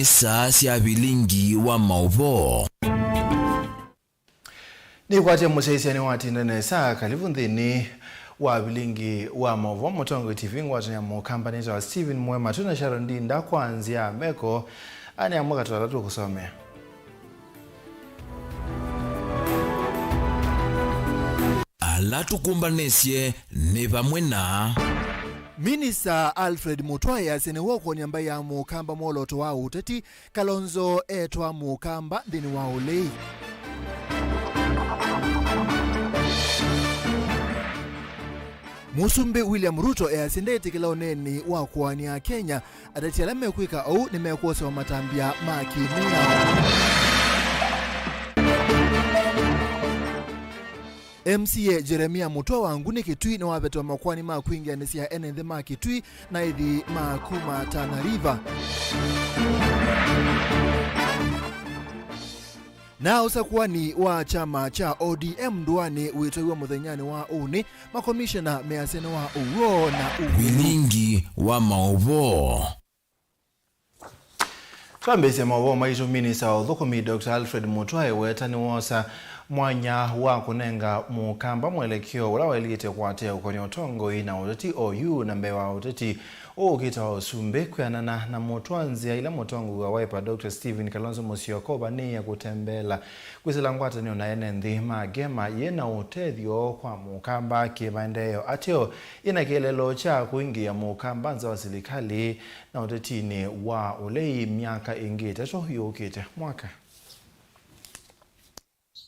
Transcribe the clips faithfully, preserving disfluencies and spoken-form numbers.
Saa sya vilingi wa maũvoo. Nĩkwatya mũsyaĩĩsya nĩwatinda nesa. Kalivu nthĩnĩ wa vilingi wa maũvoo. Mũtongoi T V ngwatanĩo ya Mũkamba nĩtawa Stephen Mwema. Twĩ na Sharon Ndinda kwa nzĩa ya meko. Ane amwe katũ ala tũkũsomea. Ala tũkũmbanĩsye nĩ vamwe na. Minista Alfred Mutua easya nĩwe ũkũony'a mbaĩ ya Mũkamba mwolooto wa ũteti, Kalonzo etwa Mũkamba nthĩnĩ wa ũlei. Mũsumbĩ William Ruto easya ndeetĩkĩla ũneeni wa kũaanĩa Akenya. Ateti ala mekwĩka ũu nĩmekwosewa matambya ma kĩmĩao. M C A Jeremia Mutua wa Nguni Kitui nĩwavetewa makoani ma kwingĩanĩsya ene nthĩ ma Kitui na aithi ma kuma Tana River. Na ũsakuani wa kyama kya O D M ndũanĩ wĩtwaiwe mũthenyanĩ wa ũnĩ, makomishena measya nĩ wa ũw'o na ũvũlu. Vilingi wa maũvoo. Twambĩĩsye maũvoo maitũ, minista wa ũthũkũmi Doctor Alfred Mutua eweta nĩwoosa mwanya wa kũnenga Mũkamba mwelekeo ũla waĩlĩte kũatĩĩa ũkony'a ũtongoi na ũteti oyu na mbee wa ũteti ũũkĩte wa ũsumbĩ. Kwĩanana na Mutua, nzĩa ila mũtongoi wa Wiper Doctor Stephen Kalonzo Musyoka ũvanĩĩe kũtembeela kwĩsĩla ngwatanĩo na ene nthĩ ma Gema yĩ na ũtethyo kwa Mũkamba kĩmaendeeo, ateo yĩ na kĩeleelo kya kũingĩĩa Mũkamba nza wa silikalĩ na ũtetinĩ wa ũlei myaka ĩngĩ ĩtatũ yũkĩte. Mwaka.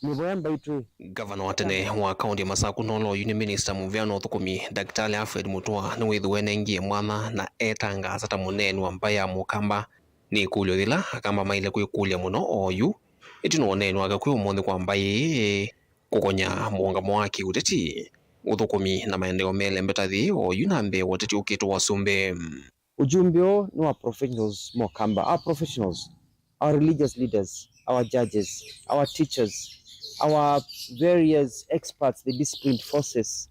Nĩvoya mbaitũ. Ngavana wa tene wa kaũntĩ ya Masaku na ũla oyu nĩ minista mũvea na ũthũkũmi, Ndakĩtalĩ Alfred Mutua, nĩwĩthĩwe enengie mwanya na etangaasa ta mũneeni wa mbaĩ ya Mũkamba nĩ ĩkũlyo yĩla Akamba maĩle kwĩkũlya mũno oyu ĩtina wa ũneeni wake kwĩ ũmũnthĩ kwa mbaĩ ĩĩ kũkony'a mũũngamo wa kĩũteti, ũthũkũmi na maendeeo melembeta nthĩ oyu na mbee wa ũteti ũkĩte wa ũsumbĩ. Ujumbe ũũ nĩ wa professionals Mũkamba, our professionals, our religious leaders, our judges, our teachers, our various experts, the disciplined forces,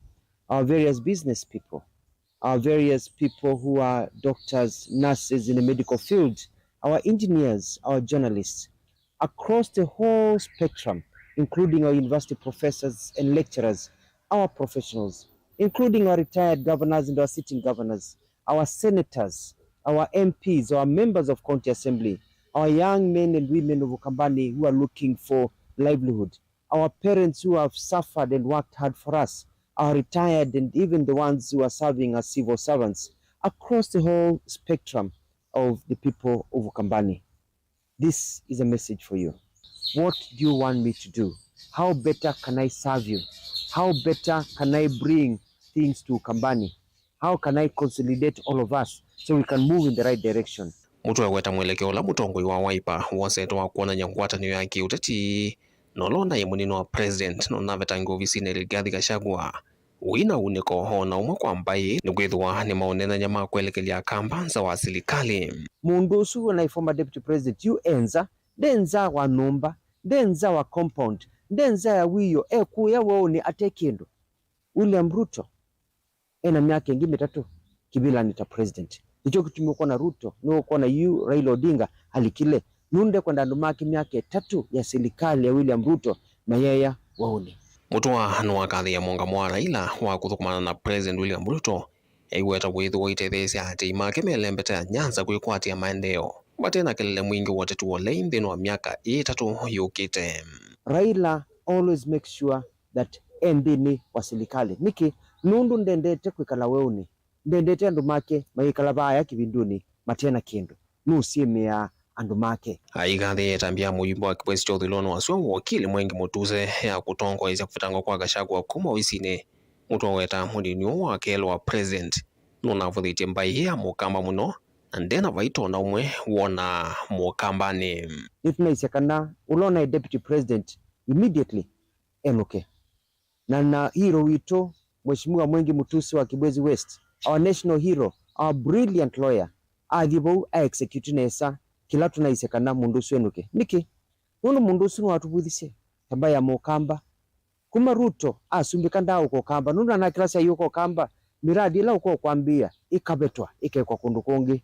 our various business people, our various people who are doctors, nurses in the medical field, our engineers, our journalists, across the whole spectrum, including our university professors and lecturers, our professionals, including our retired governors and our sitting governors, our senators, our M Ps, our members of County Assembly, our young men and women of Ukambani who are looking for livelihood, our parents who have suffered and worked hard for us, our retired and even the ones who are serving as civil servants, across the whole spectrum of the people of Ukambani. This is a message for you. What do you want me to do? How better can I serve you? How better can I bring things to Ukambani? How can I consolidate all of us so we can move in the right direction? Mutua eweta mwelekeo ũla mũtongoi wa Wiper wosete wa kwonany'a ngwatanĩo ya kĩũteti na ũla ũnaĩ mũnini wa president na ũnavetangiwe ovisinĩ Rigathi Gachagua. Wĩ na unĩko o na ũmwe kwa mbaĩ nĩkwĩthĩwa nĩ maũneenany'a ma kwelekelya Akamba nza wa silikalĩ. Mũndũ ũsu ũnaĩ former deputy president yu e nza, nde nza wa nyũmba, nde nza wa compound, nde nza ya wĩoo, e kũya weũnĩ ate kĩndũ. William Ruto e na myaka ĩngĩ mĩtatũ kĩvĩlanĩ ta president. Nĩkyo kĩtumi ũkwona Ruto, nĩwe ũkwona yu Raila Odinga alikile. Nũndũ ndekwenda andũ make myaka ĩtatũ ya silikalĩ ya William Ruto mayeya weũnĩ. Mutua nĩwakathĩĩa mũũngamo wa Raila wa kũthũkũmana na President William Ruto, eiweta wĩthĩwa ũitetheesya aatĩĩi make melembete ya Nyanza kwĩkwatĩa maendeeo vate na kelele mwingĩ wa ũteti wa ũlei nthĩnĩ wa myaka ĩĩ ĩtatũ yũkĩte. Raila always makes sure that e nthĩnĩ wa silikalĩ. Nĩkĩ? Nũndũ ndendete kwĩkala weũnĩ. Ndendete andũ make mayĩkala vaaya kĩvindunĩ mate na kĩndũ. Nũsyĩmĩaa andũ make. Aikathĩĩa ĩtambya ya mũyumbe wa kĩvesi kya ũthũĩlonĩ wa sua wokili Mwengi Mũtuse ya kũtongoesya kũvetangwa kwa Gachagua kuma ovisinĩ, Mutua eweta mũnini ũũ wa kelĩ wa president nũnavũthĩtye mbaĩ ĩĩ ya Mũkamba mũno na ndena vaita o na ũmwe wonaa Mũkambanĩ. Nĩtũnaisye kana ũla ũnaĩ deputy president immediately enũke. Na, na hero witũ, Mheshimiwa Mwengi Mutuse wa Kibwezi West, our national hero, our brilliant lawyer, athi vau a execute nesa kĩla tũnaisye kana mũndũ ũsu enũke. Nĩkĩ? Nũndũ mũndũ ũsu nĩwatũvũthisye ta mbaĩ ya Mũkamba. Kuma Ruto asumbĩka ndaaũka Ũkamba, nũndũ anakĩlasya ayũka Ũkamba, mĩradi ĩla ũka ũkwambĩĩa ĩkavetwa, ĩkekwa kũndũ kũngĩ.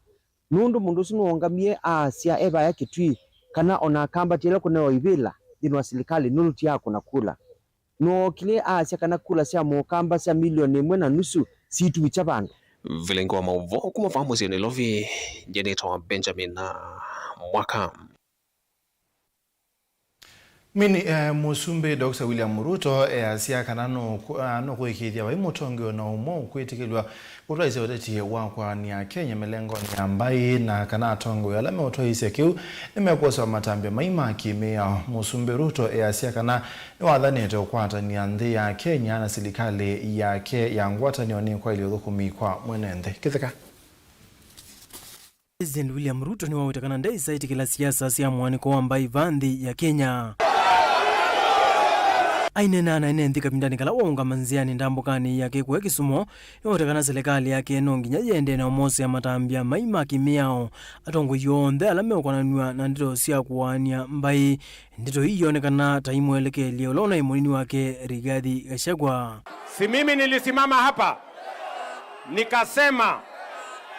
Nũndũ mũndũ ũsu nĩwoongamie aasya e vaya Kitui kana o na akambatĩa ĩla kũnewa ivĩla nthĩnĩ wa silikalĩ nũndũ ti akũna kula. Nĩwookile aasya kana kula sya mũũkamba sya milioni ĩmwe na nusu siitũvikya vandũ. Vilingi wa maũvoo kuma vaa mũsyĩ Nairobi, nĩnĩtawa Benjamin Mwaka. Mini, eh, Mũsumbĩ Doctor William Ruto easya kana nũkũ-, ah, nũkũĩkĩĩthya vai mũtongoi o na ũmwe ũkwĩtĩkĩlw'a kũtwaĩsya ũteti wa kũaanĩa Kenya mĩlengonĩ ya mbaĩ, na kana atongoi ala meũtwaĩĩsya kĩu nĩmekwosewa matambya mai ma kĩ-mĩao. Mũsumbĩ Ruto easya kana nĩwathanĩte ũkwatanĩa nthĩ ya Kenya na silikalĩ yake ya ngwatanĩo nĩ kwaĩlya ũthũkũmi kwa mwene nthĩ. Kĩtheka. President William Ruto nĩwaweta kana ndaĩsa ĩtĩkĩla siasa sya mũanĩko wa mbaĩ vaa nthĩ ya Kenya. Aineenaa na ene nthĩ kavindanĩ kala waũngama nzĩanĩ ndambũkanĩ yake kũya Kisumu, nĩwaweta kana silikalĩ yake no nginya yĩendee na ũmosea matambya mai ma kĩ-mĩao atongoi onthe ala meũkonanw'a na ndeto sya kũaanĩa mbaĩ. Ndeto ii iyonekana ta imwelekelye ũla ũnaĩ mũnini wake Rigathi Gachagua. Si mimi nilisimama hapa nikasema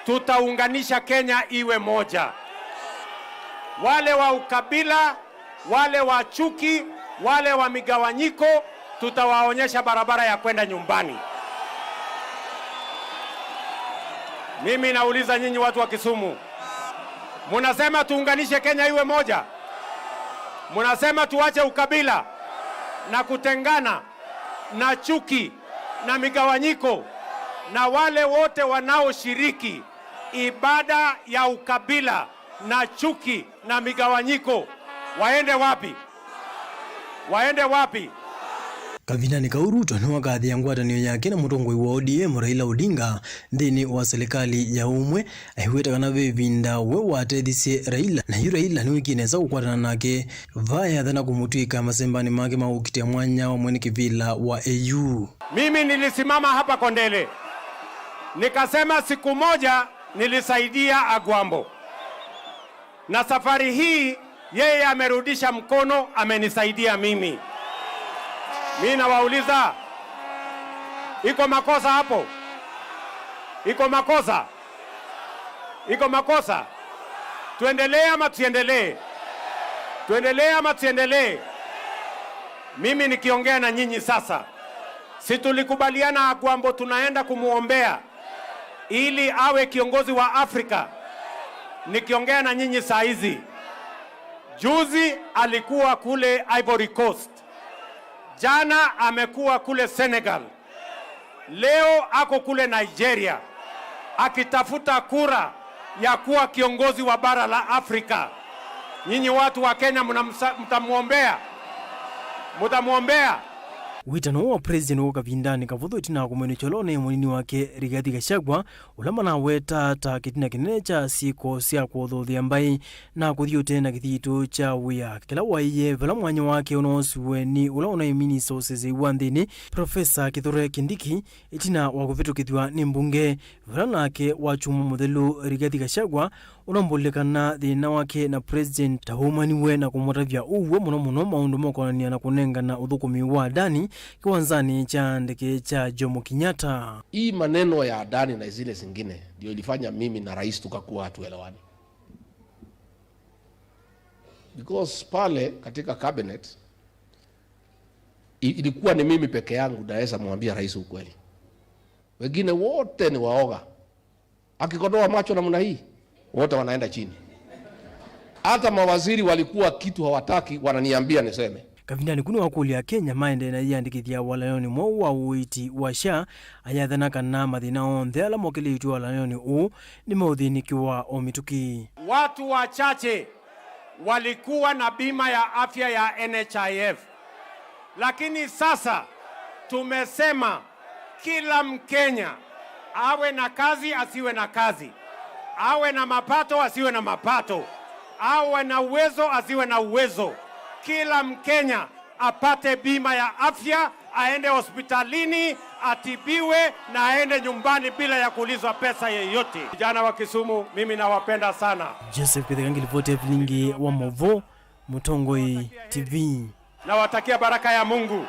tutaunganisha Kenya iwe moja. Wale wa ukabila, wale wa chuki, wale wa migawanyiko, tutawaonyesha barabara ya kwenda nyumbani. Mimi nauliza nyinyi watu wa Kisumu, munasema tuunganishe Kenya iwe moja? Munasema tuache ukabila na kutengana na chuki na migawanyiko, na wale wote wanaoshiriki ibada ya ukabila na chuki na migawanyiko, waende wapi? Waende wapi? Kavindanĩ kau, Ruto nĩwakathĩa ngwatanĩo yake na mũtongoi wa O D M Raila Odinga nthĩnĩ wa silikalĩ ya ũmwe, aiweta kana ve ĩvinda we watethisye Raila, na yu Raila nĩwĩkie nesa kũkwatana nake vaa yathana kũmũtw'ĩka masembanĩ make ma ũkitĩa mwanya wa mwene kĩvĩla wa A U. Mimi nilisimama hapa Kondele, nikasema siku moja nilisaidia Agwambo, na safari hii yeye amerudisha mkono, amenisaidia mimi. Mi nawauliza, iko makosa hapo? Iko makosa? Iko makosa? Tuendelee ama tusiendelee? Tuendelee ama tusiendelee? Mimi nikiongea na nyinyi sasa, si tulikubaliana Agwambo tunaenda kumwombea ili awe kiongozi wa Afrika? Nikiongea na nyinyi saa hizi, juzi alikuwa kule Ivory Coast, jana amekuwa kule Senegal, leo ako kule Nigeria akitafuta kura ya kuwa kiongozi wa bara la Afrika. Nyinyi watu wa Kenya mnamsa-, mtamwombea? Mtamwombea? Wĩtano wa president wa kavindanĩ kavũthũ ĩtina wa kũmwĩnĩkya ũla ũnaĩ mũnini wake Rigathi Gachagua, ũla manawetaa ta kĩtina kĩnene kya syĩko sya kũthũthĩa mbaĩ na kũthi ũtee na kĩthitũ kya wĩa kĩla waĩie vala mwanya wake ũnoosiwe nĩ ũla ũnaĩ minista ũsesei wa nthĩnĩ, Profesa Kithure Kindiki, ĩtina wa kũvĩtũkĩthw'a nĩ mbunge, vala nake Wakyumwa mũthelu Rigathi Gachagua ũnambũlile kana thĩna wake na president ta waumaniwe na kũmũtavya ũw'o mũno mũno maũndũ makonanĩa na kũnengana ũthũkũmi wa Adani kĩwanzanĩ kya ndeke kya Jomo Kenyatta. Hii maneno ya Adani na zile zingine ndio ilifanya mimi na rais tukakuwa hatuelewani. Because pale katika cabinet, i-, ilikuwa ni mimi peke yangu naweza mwambia rais ukweli. Wengine wote ni waoga. Akikodoa macho namna hii, wote wanaenda chini. Hata mawaziri walikuwa kitu hawataki, wananiambia niseme. Kavindanĩ kau nĩwakũlya Akenya maendee na ĩyandĩkĩthya walany'onĩ mweũ wa ũiiti wa SHA, ayathana kana mathĩna onthe ala mokĩlĩtw'e walany'onĩ ũũ nĩmeũthĩnĩkĩwa o mĩtũkĩ. Watu wachache walikuwa na bima ya afya ya N H I F, lakini sasa tumesema kila Mkenya, awe na kazi, asiwe na kazi, awe na mapato, asiwe na mapato, awe na uwezo, asiwe na uwezo, kila Mkenya apate bima ya afya, aende hospitalini, atibiwe na aende nyumbani bila ya kuulizwa pesa yeyote. Vijana wa Kisumu, mimi nawapenda sana. Joseph Kitheka, ngilipoti ya vilingi wa Movo, Mũtongoi T V. Nawatakia baraka ya Mungu.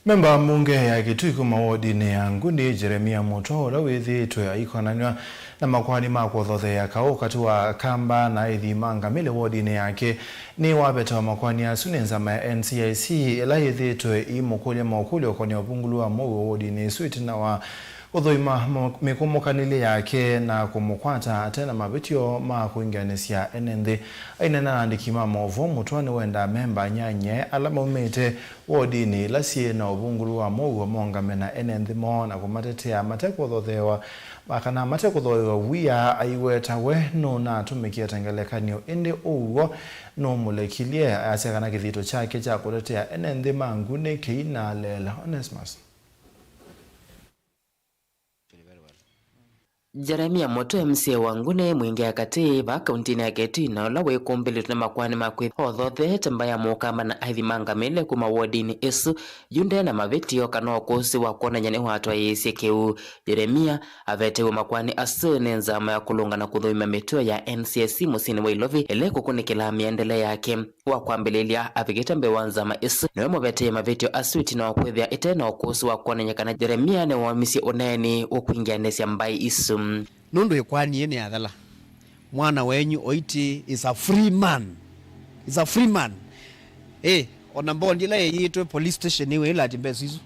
Memba wa mbunge ya Kitui kuma wodinĩ ya Nguni, Jeremia Mũtwa, ũla wĩthĩĩtwe aikonanw'a na makoani ma kũthotheea kaũ katĩ wa Akamba na aithi ma ngamĩle wodinĩ yake, nĩwavetewa makoani asu nĩ nzama ya N C I C, ĩla yĩthĩĩtwe ĩimũkũlya maũkũlyo ũkonĩ wa ũvungũlu wa mũuo wodinĩ ĩsu ĩtina wa kũthũima mo-, mĩkũmũkanĩlye yake na kũmũkwata ate na mavĩtyo ma kũingĩanĩsya ene nthĩ. Aineena na andĩki ma maũvoo, Mũtwa nĩwendaa memba anyanyae ala maumĩte wodinĩ ila syĩ na ũvungũlu wa mũuo maũngame na ene nthĩ moo na kũmatetea mate kũthotheewa, ma kana mate kũthoewa wia. Aiweta we nũnatũmĩkie ta ngelekany'o, ĩndĩ ũw'o nũmũlekilye. Asya kana kĩthito kyake kya kũtetea ene nthĩ ma Nguni kĩinaleela. Onesmus. Jeremia Mũtwa, M C A wa Nguni Mwingĩ ya Katĩ vaa kauntinĩ ya Kitui, na ũla wĩkũmbĩlĩtwe nĩ makoani ma kwĩthĩwa othotheete mbaĩ ya Mũkamba na aithi ma ngamĩle kuma wodinĩ ĩsu, yu nde na mavĩtyo kana ũkũsĩ wa kwonany'a nĩwatwaĩĩsye kĩu. Jeremia avetewe makoani asu nĩ nzama ya kũlũnga na kũthũima mĩtũo ya N C I C mũsyĩnĩ wa Ilovi, ĩla ĩkũkũnĩkĩlaa mĩendele yake. Wa kwambĩlĩlya, avikĩte mbee wa nzama ĩsu, nĩwe mũvetee mavĩtyo asu ĩtina wa kwĩthĩa ĩte na ũkũsĩ wa kwonany'a kana Jeremia nĩwaumisye ũneeni ũkwingĩanĩsya mbaĩ isu. Nũndũ ĩkoani yĩĩ nĩyathela, mwana wenyu Oiti is a free man. Is a free man. Eh, ona mbondi ĩla ĩyĩtwe police station nĩwĩĩla ati mbesa isu.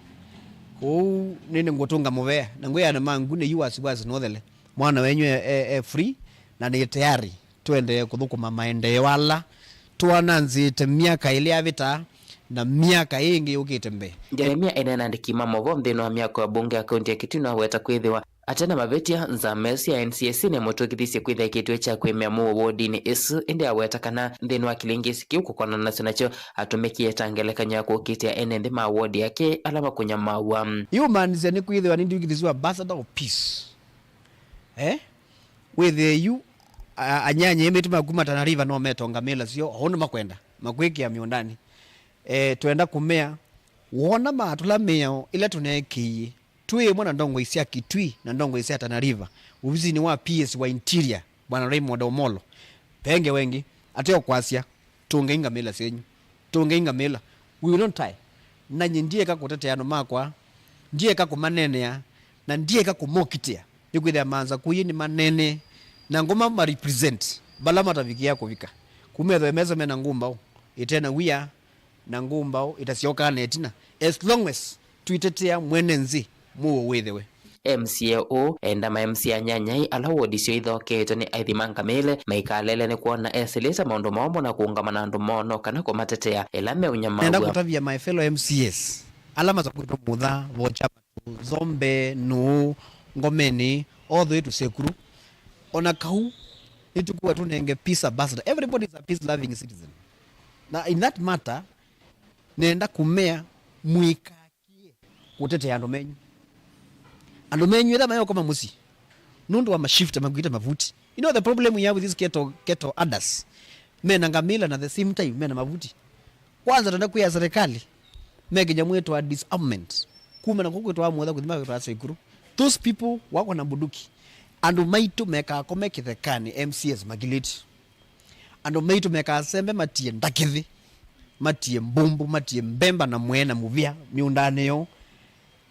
Kwoou nĩnĩ ngũtũnga mũvea, na ngwĩana ma Nguni yu wasiwasi nũthele. Mwana wenyu e, e, e free, na nĩ tayari tũendee kũthũkũma maendeeo ala twananzĩte myaka ĩlĩ yavĩta na myaka ĩĩ ĩngĩ yũkĩte mbee. Jeremia eneena na andĩki ma maũvoo nthĩnĩ wa myako ya mbunge ya kaunti ya Kitui nĩwaweta kwĩthĩwa ate na mavĩtya, nzama ĩsu ya N C I C nĩmũtw'ĩkĩthisye kwĩthĩa kĩtũĩ kya kwĩmĩa mũuo wodinĩ ĩsu, ĩndĩ aweta kana nthĩnĩ wa kĩlĩngĩĩsi kĩu kũkonana nasyo nakyo atũmĩkie ta ngelekany'o ya kũkitĩa ene nthĩ ma wodi yake ala makũnyamaaw'a. Yĩũmaanisya nĩkwĩthĩwa nĩndiũkĩthĩsye ambassador of peace. Eh? Wĩthĩe yu, a-, anyanyae maitũ ma kuma Tana River no meto ngamĩla syoo, o ũndũ makwenda, makwĩkĩa mĩũndanĩ. Eh, twenda kũmea, wona matũla mĩao ĩla tũneekĩie, twĩ ĩmwe na ndongoi sya Kitui na ndongoi sya Tana River, ovisinĩ wa P S wa Interior, Bwana Raymond Omolo, ve ngewa ĩngĩ, ateo kwasya, tũngei ngamĩla syenyu. Tũngei ngamĩla. We will not tie. Na nyie ndieka kũtetea andũ makwa, ndieka kũmaneenea, na ndieka kũmokitĩa. Nĩkwĩthĩa manza kũyĩ nĩ manene, na ngũma ma represent vala matavikĩa kũvika. Kuma ethwe mesa mena ngũmbaũ ĩte na wia, na ngũmbaũ ĩtasyokaa na ĩtina, as long as twitetea mwene nzĩ, mũuo wĩthĩwe. M C A ũũ enda ma M C A anyanyai ala wodi syoo ithoketwe nĩ aithi ma ngamĩle maikalele nĩ kwona esĩlĩte maũndũ moo na kũũngama na andũ moo no kana kũmatetea ĩla meũnyamaaw'a. Nenda kũtavya my fellow M C As ala masakwĩtwe Mutha, Vocha, Zombe, Nũũ, Ngomeni, all the way to Sekuru. Ona kau nĩtũkuwa tũnenge peace ambassador. Everybody is a peace loving citizen. Na in that matter, nenda kũmea mwĩka kũtetea andũ menyu. Andũ menyu ĩla mayokoma mũsyĩ nũndũ wa mashifta makuĩte mavuti. You know the problem we have with these cattle, cattle herders. Mena ngamĩla na the same time mena mavuti. Kwanza tũenda kwĩa serikali me kĩnyamũ ĩtwa disarmament. Kuma na kũkũ ĩtwa Mutha kũthi makwĩtwa Sekuru. Those people wako na bunduki. Andũ maitũ mekakome kĩthekanĩ M C As makilĩtye. Andũ maitũ mekasembe matie ndakĩthĩ, matie mbumbu, matie mbemba na mwee na mũvĩa mĩũndanĩ yoo.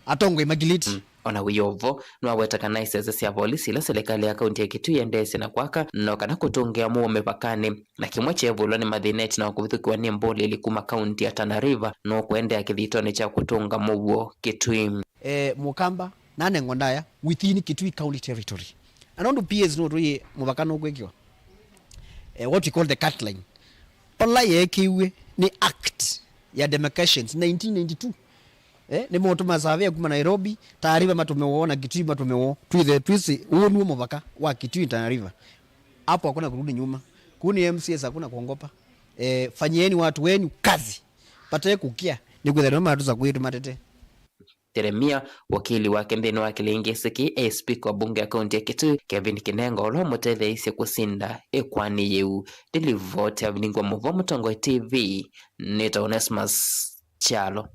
Atongoi makilĩtye. Mm. Ona wĩ o vo, nĩwaweta kana isese sya volisi ila silikalĩ ya kaunti ya Kitui yendeesye na kwaka no kana kũtũngĩa mũuo mĩvakanĩ, na kĩmwe kyeevũlwa nĩ mathĩna ĩtina wa kũvithũkĩwa nĩ mbũlĩli kuma kaunti ya Tana River nũkũendeea kĩthitonĩ kya kũtũnga mũuo Kitui. Eh, Mũkamba nanengwa ndaya within Kitui County Territory. Na nũndũ P S nũtũie mũvaka nũkwĩkĩwa, eh, what we call the cut line. Ola yeekĩiwe nĩ Act ya Demarcations nineteen ninety-two. Eh, nĩmotũma surveyor kuma Nairobi, Tana River matũme woo na Kitui matũme woo. Twĩthe twĩsĩ ũũ nĩw'o mũvaka wa Kitui Tana River. Hapo hakuna kurudi nyuma. Kuu ni M C As, hakuna kuongopa. Eh, fanyieni watu wenyu kazi. Pate kukia. Nĩkwĩthĩa nĩo matũsakũie tũmatete. Jeremia, wakili wake nthĩnĩ wa kĩlĩngĩĩsĩ kĩĩ e spika wa mbunge ya kaunti ya Kitui, Kevin Kinengo, ũla ũmũtetheeisye kũsinda ĩkoani yĩu. Nĩ livoti ya Viningwa Mũvo, Mũtongoi T V, nĩtawa Onesmus Kyalo.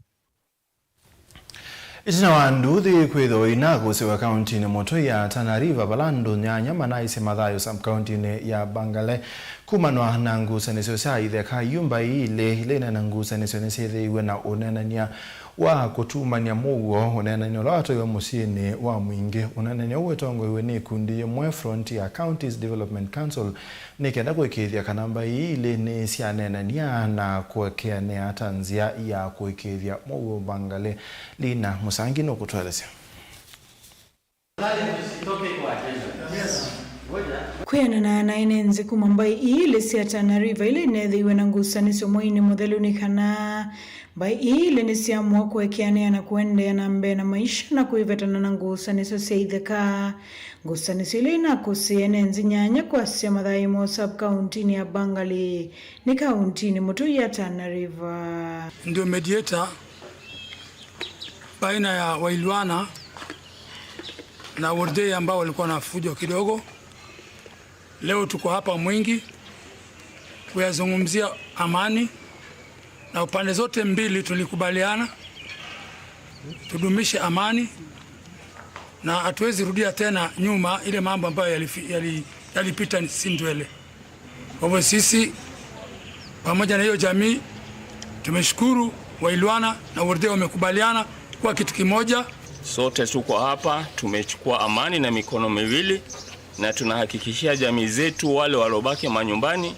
Ĩtina wa nduthi kwĩthĩwa inakũsĩwa kauntinĩ mũtũi ya Tana River, vala andũ nyanya manaisye mathayũ sub-kauntinĩ ya Bangale, kumanwa na ngusanĩsyo sya itheka, yu mbaĩ ilĩ ila ina ngusanĩsyo nĩsyĩthĩiwe na ũneenany'a wa kũtumany'a mũuo ũneenany'a ũla watwaiwe mũsyĩnĩ wa Mwingĩ. Ũneenany'a ũũ wĩtongoew'e nĩ ikundi yĩmwe, Frontier Counties Development Council, nĩ kenda kũĩkĩĩthya kana mbaĩ ii ilĩ nĩ syaneenany'a na kũekeanĩa ta nzĩa ya kũĩkĩĩthya mũuo Bangalĩ. Lina Mũsangi nũkũtũelesya. Kwĩanana na ene nzĩ kuma mbaĩ ii ilĩ sya Tana River ila ineethĩiwe na ngusanĩsyo mweinĩ mũthelu nĩ kana mbaĩ ii ilĩ nĩsyamũa kũekeanĩa na kũendeea na mbee na maisha na kwĩvetana na ngusanĩsyo sya itheka. Ngusanĩsyo ila inakũsĩe ene nzĩ nyanya kwasya mathaai moo sub-kauntinĩ ya Bangalĩ nĩ kauntinĩ mũtũi ya Tana River. Ndio mediator baina ya Wailwana na Wardei ambao walikuwa na fujo kidogo. Leo tuko hapa Mwingi kuyazungumzia amani, na upande zote mbili tulikubaliana tudumishe amani, na hatuwezi rudia tena nyuma ile mambo ambayo yalifi-, yali-, yalipita si ndwele. Kwa hivyo sisi pamoja na hiyo jamii tumeshukuru, Wailwana na Wardei wamekubaliana kuwa kitu kimoja. Sote tuko hapa, tumechukua amani na mikono miwili, na tunahakikishia jamii zetu wale waliobaki manyumbani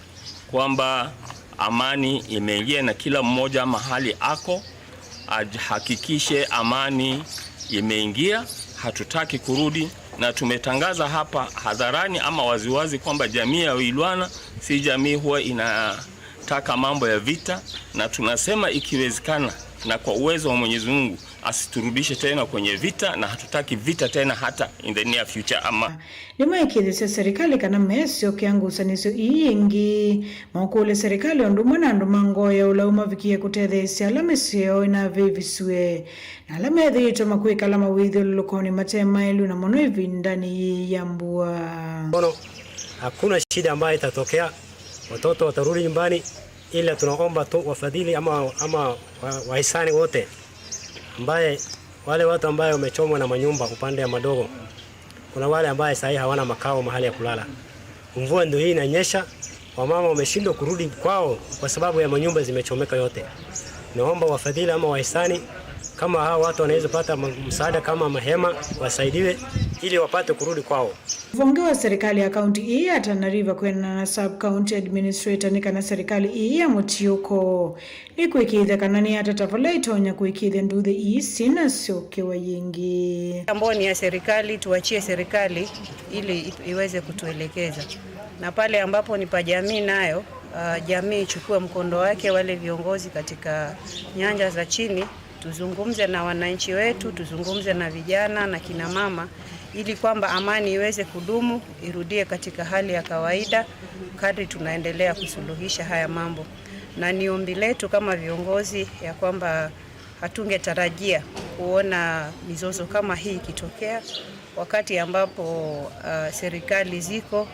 kwamba amani imeingia, na kila mmoja mahali ako ahakikishe amani imeingia. Hatutaki kurudi, na tumetangaza hapa hadharani ama waziwazi kwamba jamii ya Wailwana si jamii huwa inataka mambo ya vita, na tunasema ikiwezekana na kwa uwezo wa Mwenyezi Mungu asiturudishe tena kwenye vita, na hatutaki vita tena hata in the near future ama Nĩmaĩkĩĩthasya serikali kana mesyokea ngusanĩsyo ii ĩngĩ, maũkũlya serikali o ũndũ ũmwe na andũ ma Ngoya ũla ũmavikie kũtetheesya ala mĩsyĩ yoo ĩnavĩvisw'e, na ala methĩĩtwe makwĩkala mawĩthyũlũlũkonĩ mate maĩlu, na mũno ĩvindanĩ yĩĩ ya mbua. Kono hakuna shida ambayo itatokea, watoto watarudi nyumbani, ila tunaomba tu wafadhili ama, ama wa-, wahisani wote ambaye, wale watu ambaye wamechomwa na manyumba upande ya Madogo, kuna wale ambaye sahi hawana makao mahali ya kulala. Mvua ndio hii inanyesha, wamama wameshindwa kurudi kwao kwa sababu ya manyumba zimechomeka yote. Naomba wafadhili ama wahisani, kama hawa watu wanaweza pata ma-, msaada kama mahema, wasaidiwe ili wapate kurudi kwao. Mũvonge wa serikali ya kaunti ii ya Tana River kwĩanana na sub-county administrator nĩ kana serikali ii ya mũtiũko nĩkwĩkĩĩthya kana nĩyatata vala ĩtonya kũĩkĩĩthya nduuthĩ ii syĩnasyokewa yĩngĩ. Ambao ni ya serikali, tuachie serikali ili i-, iweze kutuelekeza. Na pale ambapo ni pa jamii nayo, ah, jamii ichukue mkondo wake, wale viongozi katika nyanja za chini, tuzungumze na wananchi wetu, tuzungumze na vijana na kina mama, ili kwamba amani iweze kudumu, irudie katika hali ya kawaida kadri tunaendelea kusuluhisha haya mambo. Na ni ombi letu kama viongozi ya kwamba hatungetarajia kuona mizozo kama hii ikitokea wakati ambapo, ah, serikali ziko,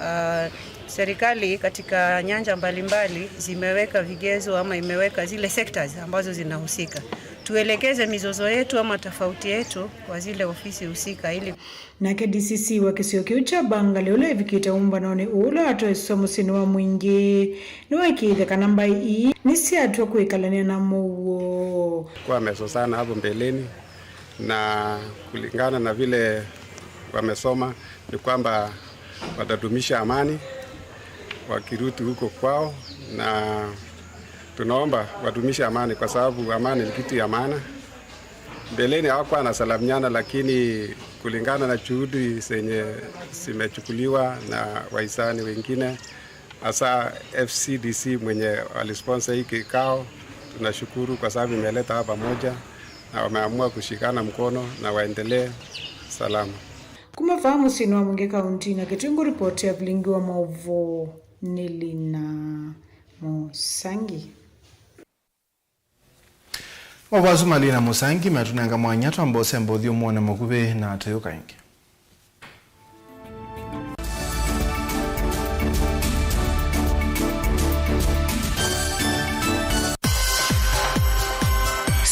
ah, serikali katika nyanja mbalimbali zimeweka vigezo ama imeweka zile sectors ambazo zinahusika. Tuelekeze mizozo yetu ama tofauti yetu kwa zile ofisi husika ili Nake D C C wa kĩsio kĩu kya Bangalĩ, ũla ĩvikĩte ũmbanonĩ ũũ ũla watwaiswe mũsyĩnĩ wa Mwingĩ, nĩwaĩkĩĩthya kana mbaĩ ii nĩsyatw'a kwĩkalany'a na mũuo. Kwa meso sana hapo mbeleni, na kulingana na vile wamesoma ni kwamba watadumisha amani wakirudi huko kwao, na tunaomba wadumishe amani kwa sababu amani ni kitu ya maana. Mbeleni hawakuwa wanasalimiana, lakini kulingana na juhudi zenye zimechukuliwa na wahisani wengine, hasa F C D C mwenye alisponsor hii kikao, tunashukuru kwa sababu imeleta hapa pamoja na wameamua kushikana mkono na waendelee salama. Kuma vaa mũsyĩnĩ wa Mwingĩ kaunti na Kitui, ngũripoti ya vilingi wa maũvoo nĩ Lina Mũsangi. Mavoo asu ma Lina Mũsangi matũnenga mwanya twambe ũsemba ũthyũmũonĩ mũkuvĩ na tũyũka ĩngĩ.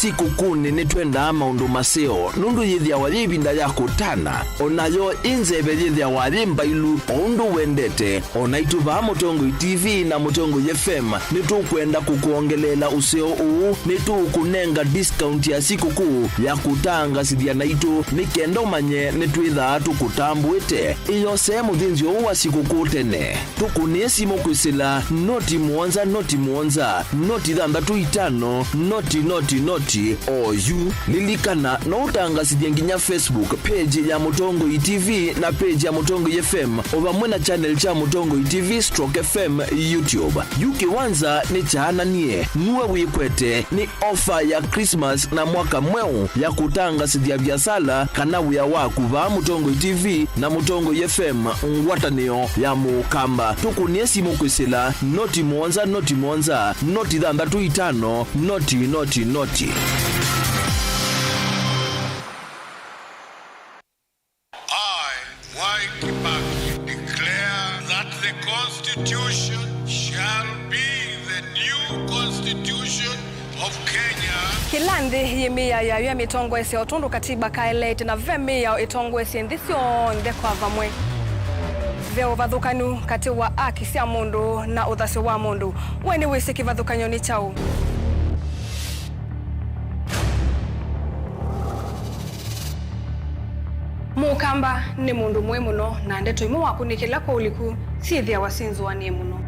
Sikũkũnĩ nĩtwendaa maũndũ maseo, nũndũ yĩthĩawa yĩ ĩvinda ya kũtana. O nayo ĩ nzeve yĩthĩawa yĩ mbailu, o ũndũ wendete. O naitũ vaa Mũtongoi T V na Mũtongoi F M nĩtũkwenda kũkwongeleela ũseo ũũ. Nĩtũũkũnenga discount ya sikũkũ ya kũtangasĩthya naitũ, nĩ kenda ũmanye nĩtwĩthaa tũkũtambũĩte. Ĩyosee mũthĩnzĩo ũũ wa sikũkũ tene. Tũkũnĩe simũ kwĩsĩla noti mũonza noti mũonza, noti thanthatũ itano, noti noti noti, oyu. Lilikana, no ũtangasĩthye nginya Facebook page ya Mũtongoi T V na page ya Mũtongoi F M, o vamwe na channel kya Mũtongoi T V stroke F M YouTube. Yu kĩwanza nĩ kyaananie, nue wĩkwete, nĩ ofa ya Christmas na mwaka mweũ ya kũtangasĩthya viasala kana wĩa waku vaa Mũtongoi T V na Mũtongoi F M, ngwatanĩo ya Mũkamba. Tũkũnĩe simũ kwĩsĩla noti mũonza noti mũonza, noti thanthatũ itano, noti noti noti. I, Mwai Kibaki, declare that the Constitution shall be the new Constitution of Kenya. Kĩla nthĩ yĩ mĩao yayo ya mĩtongoesye o tondũ katiba kaeleete, na ve mĩao ĩtongoesye nthĩ syonthe kwa vamwe. Ve ũvathũkanu katĩ wa aki sya mũndũ na ũthasyo wa mũndũ. We nĩwĩsĩ kĩvathũkany'o nĩ kyaũ? Mũkamba nĩ mũndũ mũĩ mũno, na ndeto imwe wakũnĩkĩla kwa ũliku syĩthĩawa syĩ nzũanĩe mũno.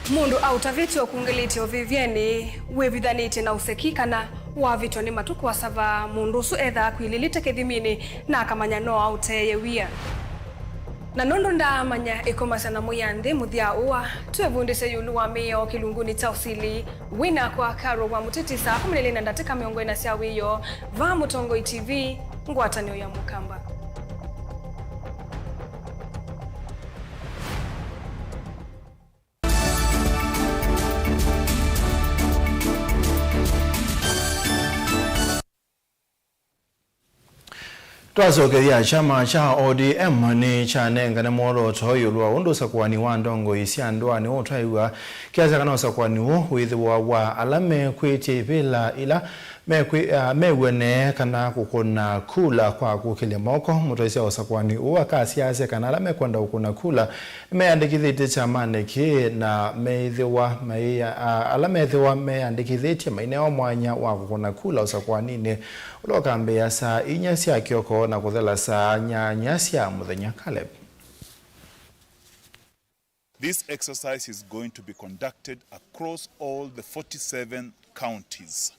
Mũndũ aũtavĩtye ũkungĩlĩtye ũvĩvyenĩ, wĩvithanĩtye na ũseki, kana wavĩtwa nĩ matukũ asava, mũndũ ũsu ethaa akwilĩlĩte kĩthiminĩ na akamanya no aũteeye wia. Na nũndũ ndaamanya ĩkomasya na Mwĩanthĩ mũthya ũa, twĩvundĩsye ĩũlũ wa mĩao kĩlungunĩ kya ũsili. Wĩ nakwa Carol wa Mũtĩtĩ saa kũmi na ilĩ na ndatĩka mĩongo ĩna sya wĩoo, vaa Mũtongoi T V, ngwatanĩo ya Mũkamba. Twasokethya, kyama kya O D M nĩkyanengane mwolooto ĩũlũ wa ũndũ ũsakũani wa ndongoi sya ndũanĩ ũũ twaĩw'a kĩasya kana ũsakũani ũũ wĩthĩwa wa ala mekwĩtya ivĩla ila mekwĩ-, ah, mew'anee kana kũkũna kula kwa kũkĩlya moko. Mũtwaĩsya wa ũsakũani ũũ akasya asya kana ala mekwenda kũkũna kula nĩmeyandĩkĩthĩtye kyamanĩ kĩĩ na meĩthĩwa maiya-, a-, ala methĩwa meyandĩkĩthĩtye mainewa mwanya wa kũkũna kula ũsakũaninĩ ũla ũkambĩĩa saa inya sya kĩoko na kũthela saa nyanya sya mũthenya. Caleb. This exercise is going to be conducted across all the forty-seven counties.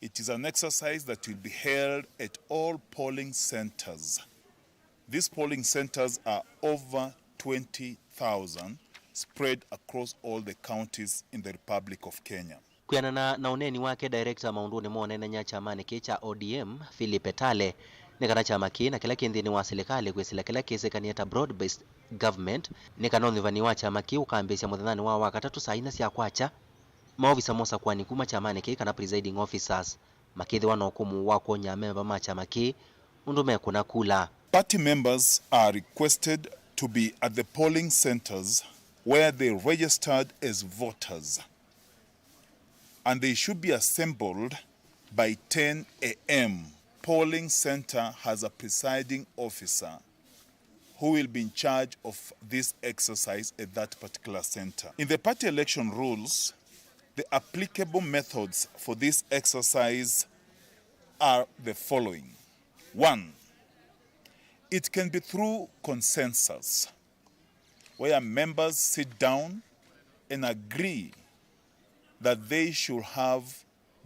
It is an exercise that will be held at all polling centers. These polling centers are over twenty thousand spread across all the counties in the Republic of Kenya. Kwĩanana na ũneeni wake, director maũndũnĩ ma ũneenany'a kyamanĩ kĩĩ kya O D M, Philip Etale, nĩ kana kyama kĩĩ na kĩla kĩ nthĩnĩ wa silikalĩ kwĩsĩla kĩla kĩsĩkanĩe ta broad-based government, nĩ kana ũnyuvani wa kyama kĩĩ ũkambĩĩsya mũthenyanĩ wa Wakatatũ saa inya sya kwakya. Maovisa ma ũsakũani kuma kyamanĩ kĩĩ kana presiding officers makĩthĩwa na ũkũmũ wa kwony'a amemba ma kyama kĩĩ ũndũ mekũna kula. Party members are requested to be at the polling centers where they registered as voters, and they should be assembled by ten A M. Polling center has a presiding officer who will be in charge of this exercise at that particular center. In the party election rules, the applicable methods for this exercise are the following. One, it can be through consensus, where members sit down and agree that they should have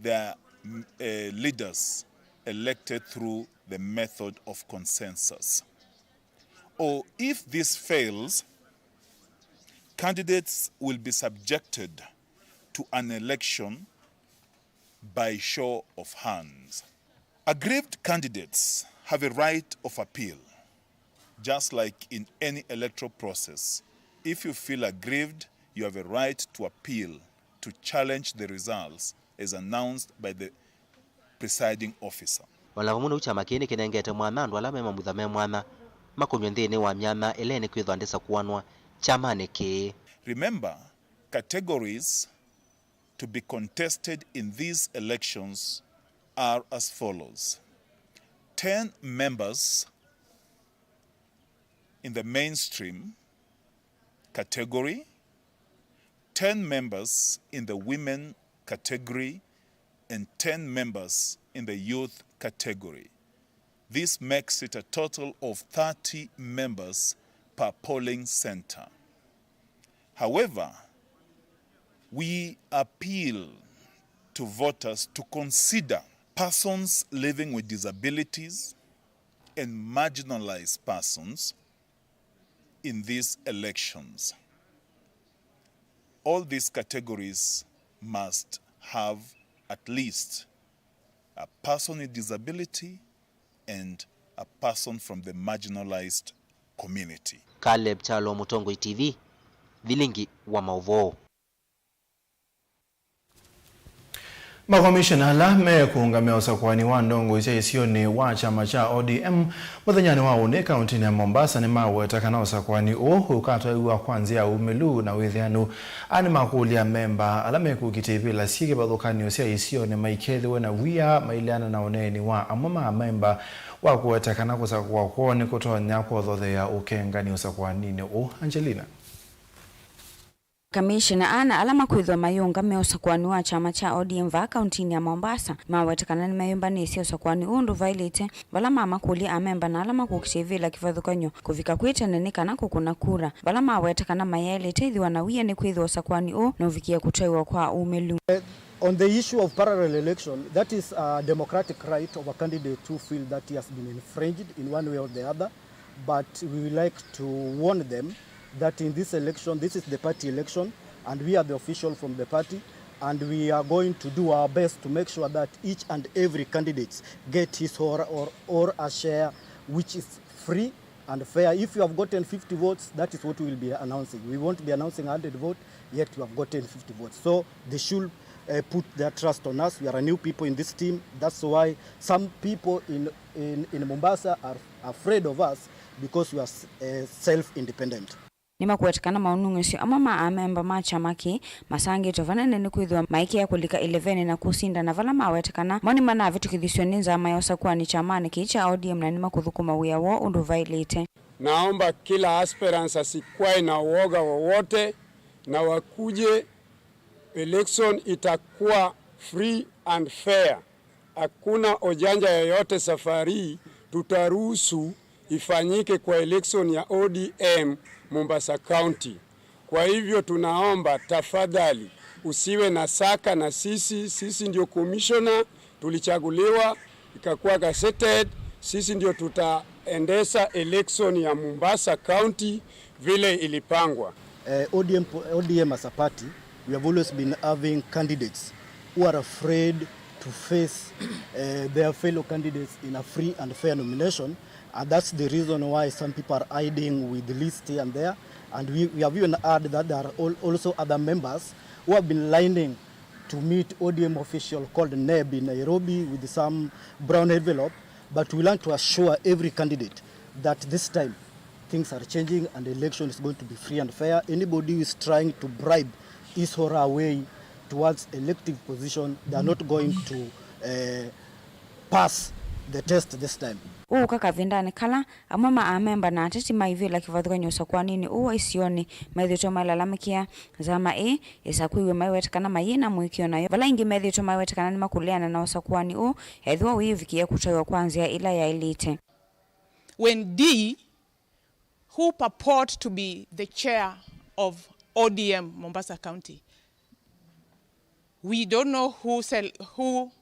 their, mm, eh, leaders elected through the method of consensus. Or if this fails, candidates will be subjected to an election by show of hands. Aggrieved candidates have a right of appeal. Just like in any electoral process, if you feel aggrieved, you have a right to appeal to challenge the results as announced by the presiding officer. O na vamwe na ũu, kyama kĩĩ nĩkĩnengete mwanya andũ ala me mamutha me mwanya makũnw'e nthĩnĩ wa myanya ĩla ĩnĩkwĩthwa ndĩsakũanwa kyamanĩ kĩĩ. Remember, categories to be contested in these elections are as follows: ten members in the mainstream category, ten members in the women category, and ten members in the youth category. This makes it a total of thirty members per polling center. However, we appeal to voters to consider persons living with disabilities and marginalized persons in these elections. All these categories must have at least a person with disability and a person from the marginalized community. Caleb Kyalo, Mũtongoi T V, Vilingi wa Maũvoo. Makomishena ala mekũũngamĩa ũsakũani wa ndongoi sya isionĩ wa kyama kya O D M mũthenyanĩ wa ũnĩ kauntinĩ ya Mombasa nĩmaweta kana ũsakũani ũũ ũkatwaĩwa kwa nzĩa ya umĩlu na wĩthĩanu. Aa nĩmakũlya amemba ala mekũkitĩa ivĩla syĩ kĩvathũkany'o sya isionĩ maikethĩwe na wia maileana na ũneeni wa amwe ma amemba wa kũweta kana kũsakũwa kwoo nĩkũtonya kwothotheea ũkengani ũsakũaninĩ ũũ. Angelina. Kamishena ana ala makwĩthĩwa mayĩũngamĩa ũsakũani wa kyama kya O D M vaa kauntinĩ ya Mombasa maweta kana nĩmeyũmbanĩsye ũsakũani ũũ ũndũ vaĩlĩte, vala mamakũlya amemba na ala makũkitĩa ivĩla kĩvathũkany'o kũvika kwĩ tene nĩ kana kũkũna kura, vala maweta kana mayaĩlĩte ĩthĩwa na wia nĩkwĩthĩwa ũsakũani ũũ nũvikĩe kũtwaĩwa kwa umĩlu. On the issue of parallel election, that is a democratic right of a candidate who feel that he has been infringed in one way or the other. But we would like to warn them that in this election, this is the party election, and we are the official from the party, and we are going to do our best to make sure that each and every candidate get his or, or, or a share which is free and fair. If you have gotten fifty votes, that is what we will be announcing. We won't be announcing a hundred vote, yet you have gotten fifty votes. So they should uh, put their trust on us. We are a new people in this team. That's why some people in, in, in Mombasa are afraid of us because we are uh, self-independent. Nĩmakwete kana maũnung'ĩsyo amwe ma amemba ma kyama kĩĩ masangĩtwe vanene nĩkwĩthĩwa maĩkĩĩa kũlika ĩlevenĩ na kũsindana vala mawete kana mo nĩmanavĩtũkĩthisw'e nĩ nzama ya ũsakũani kyamanĩ kĩĩ kya O D M na nĩmakũthũkũma wĩa woo ũndũ vaĩlĩte. Naomba kila aspirants asikwae na uoga wowote na wakuje. Election itakuwa free and fair. Hakuna ujanja yoyote safari hii tutaruhusu ifanyike kwa election ya O D M Mombasa County. Kwa hivyo tunaomba tafadhali usiwe na shaka na sisi, sisi ndio commissioner, tulichaguliwa, ikakuwa gazetted, sisi ndio tutaendesha election ya Mombasa County vile ilipangwa. Uh, O D M, po- O D M as a party, we have always been having candidates who are afraid to face uh, their fellow candidates in a free and fair nomination, and that's the reason why some people are hiding with the list here and there. And we, we have even heard that there are al- also other members who have been lining to meet O D M official called Neb in Nairobi with some brown envelope, but we want to assure every candidate that this time things are changing and the election is going to be free and fair. Anybody who is trying to bribe his or her way towards elective position, they are not going to uh, pass the test this time. Ũũka kavindanĩ kala amwe ma amemba na ateti ma ivĩla kĩvathũkany'o ũsakũaninĩ ũũ wa isionĩ methĩĩtwe malalamĩkĩa nzama ĩĩ ĩsakũiwe maiweta kana mayĩ na mũĩkĩĩo nayo, vala aingĩ methĩĩtwe maiweta kana nĩmakũleana na ũsakũani ũũ ethĩwa wĩĩvikĩĩa kũtwaĩwa kwa nzĩa ĩla yaĩlĩte. When D, who purport to be the chair of O D M Mombasa County, we don't know who, sel- who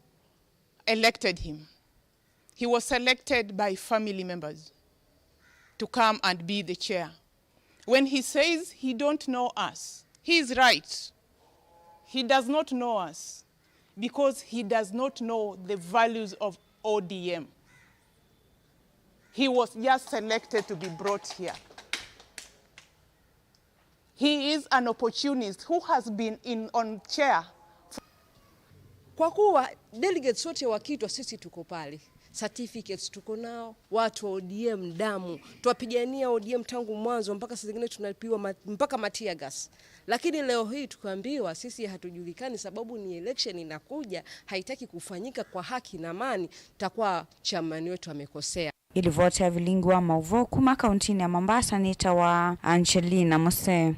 elected him. He was selected by family members to come and be the chair. When he says he don't know us, he is right. He does not know us because he does not know the values of O D M. He was just selected to be brought here. He is an opportunist who has been in on chair. Kwa kuwa delegates wote wakiitwa, sisi tuko pale. Certificates tuko nao, watu wa O D M damu. Twapigania O D M tangu mwanzo mpaka saa zingine tunapiwa ma-, mpaka ma tear gas. Lakini leo hii tukiambiwa sisi hatujulikani sababu ni election inakuja, haitaki kufanyika kwa haki na amani, takuwa chairman wetu amekosea. Ĩlivoti ya vilingi wa maũvoo kuma kauntinĩ ya Mombasa nĩ ta wa Angelina Muse.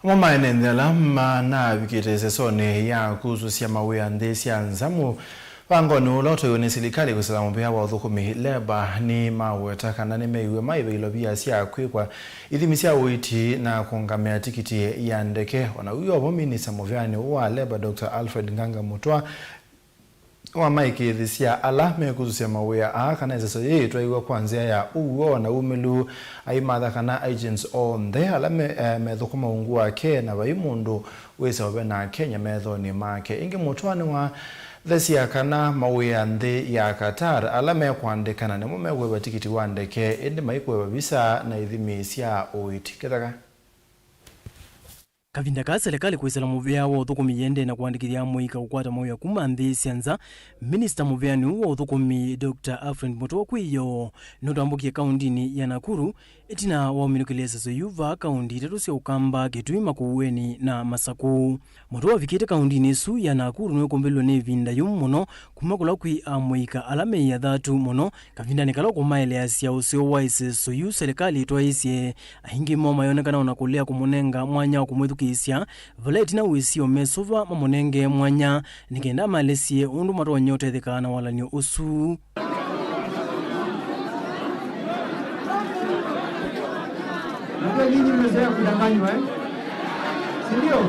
Amwe ma ene nthĩ ala manavikĩte ĩsesonĩ ya kusũsya mawĩa nthĩ sya nza mũvangonĩ ũla ũtwaiwe nĩ silikalĩ kwĩsĩla mũvĩa wa ũthũkũmi, Labour, nĩmaweta kana nĩmeiwe maĩve ilovia sya kwĩkwa ithimi sya ũiiti na kũũngamĩa tikiti ya ndeke. O na ũu o vo, minista mũvĩanĩ ũũ wa Labour, Doctor Alfred Nganga Mũtwa, wamaĩkĩĩthĩsya ala mekusũsya mawĩa aa kana ĩseso yĩĩ ĩtwaiwe kwa nzĩa ya ũw'o na umĩlu, aimatha kana agents onthe ala me, eh, methũkũma ungu wake na vai mũndũ wĩsa ũvena Kenya methonĩ make. Ĩngĩ, Mũtwa nĩwathesya kana mawĩa nthĩ ya Qatar ala mekũandĩkana nĩmo mekũĩva tikiti wa ndeke, ĩndĩ maikũĩva visa na ithimi sya ũiiti. Kĩtheka. Kavinda kaa silikalĩ kwĩsĩla mũvĩa wa ũthũkũmi yĩendee na kũandĩkĩthya amũika kũkwata mawĩa kuma nthĩ sya nza, minista mũvĩanĩ ũũ wa ũthũkũmi, Doctor Alfred Mũtwa kwĩyo nũtambũkie kauntinĩ ya Nakuru, ĩtina wa ũminũkĩlya ĩseso yu vaa kaunti itatũ sya Ũkamba, Kitui, Makueni na Masakũ. Mũtwa wavikĩte kauntinĩ ĩsu ya Nakuru nĩwĩkũmbĩlwe nĩ ĩvinda yũmũ mũno kuma kũla kwĩ amũika ala meĩ athatu mũno kavindanĩ kala ũkũmaeleasya ũseo wa ĩseso yu silikalĩ ĩtwaĩĩsye. Aingĩ moo mayonekana o na kũlea kũmũnenga mwanya wa kũmwĩthukĩĩsya, vala ĩtina wĩsio mesũva mamũnenge mwanya nĩ kenda amaelesye ũndũ matonya ũtetheka na walany'o ũsu. Unajua nyinyi mmezoea kudanganywa, eh? Si ndio?